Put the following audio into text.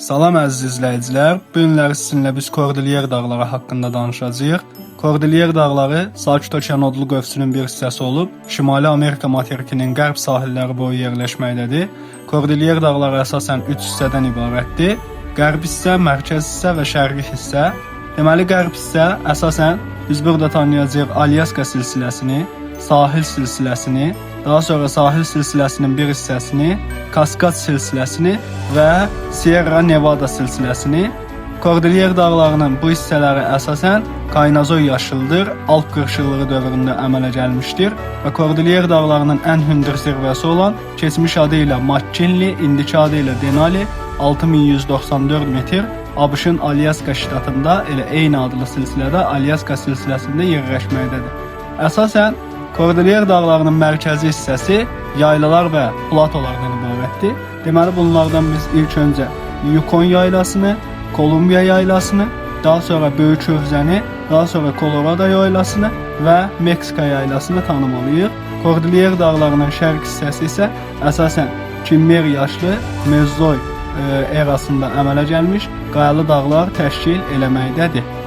Salam əziz izləyicilər. Bu günləri sizinlə biz Kordilyer dağları haqqında danışacağıq. Kordilyer dağları Sakit Okean odlu qövsünün bir hissəsi olub, Şimali Amerika materikinin qərb sahilləri boyu yerləşməkdədir. Kordilyer dağları əsasən 3 hissədən ibarətdir. Qərb hissə, mərkəz hissə və şərqi hissə. Deməli, qərb hissə əsasən biz burada tanıyacağıq Alyaska silsiləsini, sahil silsiləsini, daha sonra sahil silsiləsinin bir hissəsini, Kaskad silsiləsini və Sierra Nevada silsiləsini. Kordilyer dağlarının bu hissələri əsasən Kaynazoy yaşıldır, Alp qırışıqlığı dövründə əmələ gəlmişdir və Kordilyer dağlarının ən hündür zirvəsi olan keçmiş adı ilə McKinley, indiki adı ilə Denali 6194 metr ABŞ-ın Alyaska ştatında elə eyni adlı silsilədə Alyaska silsiləsində yerləşməkdədir. Əsasən Kordilyer dağlarının mərkəzi hissəsi yaylalar və platolardan ibarətdir. Deməli bunlardan biz ilk öncə Yukon yaylasını, Kolumbiya yaylasını, daha sonra Böyük Hövzəni, daha sonra Kolorado yaylasını və Meksika yaylasını tanımalıyıq. Kordilyer dağlarının şərq hissəsi isə əsasən Kimmer yaşlı Mezoy erasında əmələ gəlmiş qayalı dağlar təşkil eləməkdədir.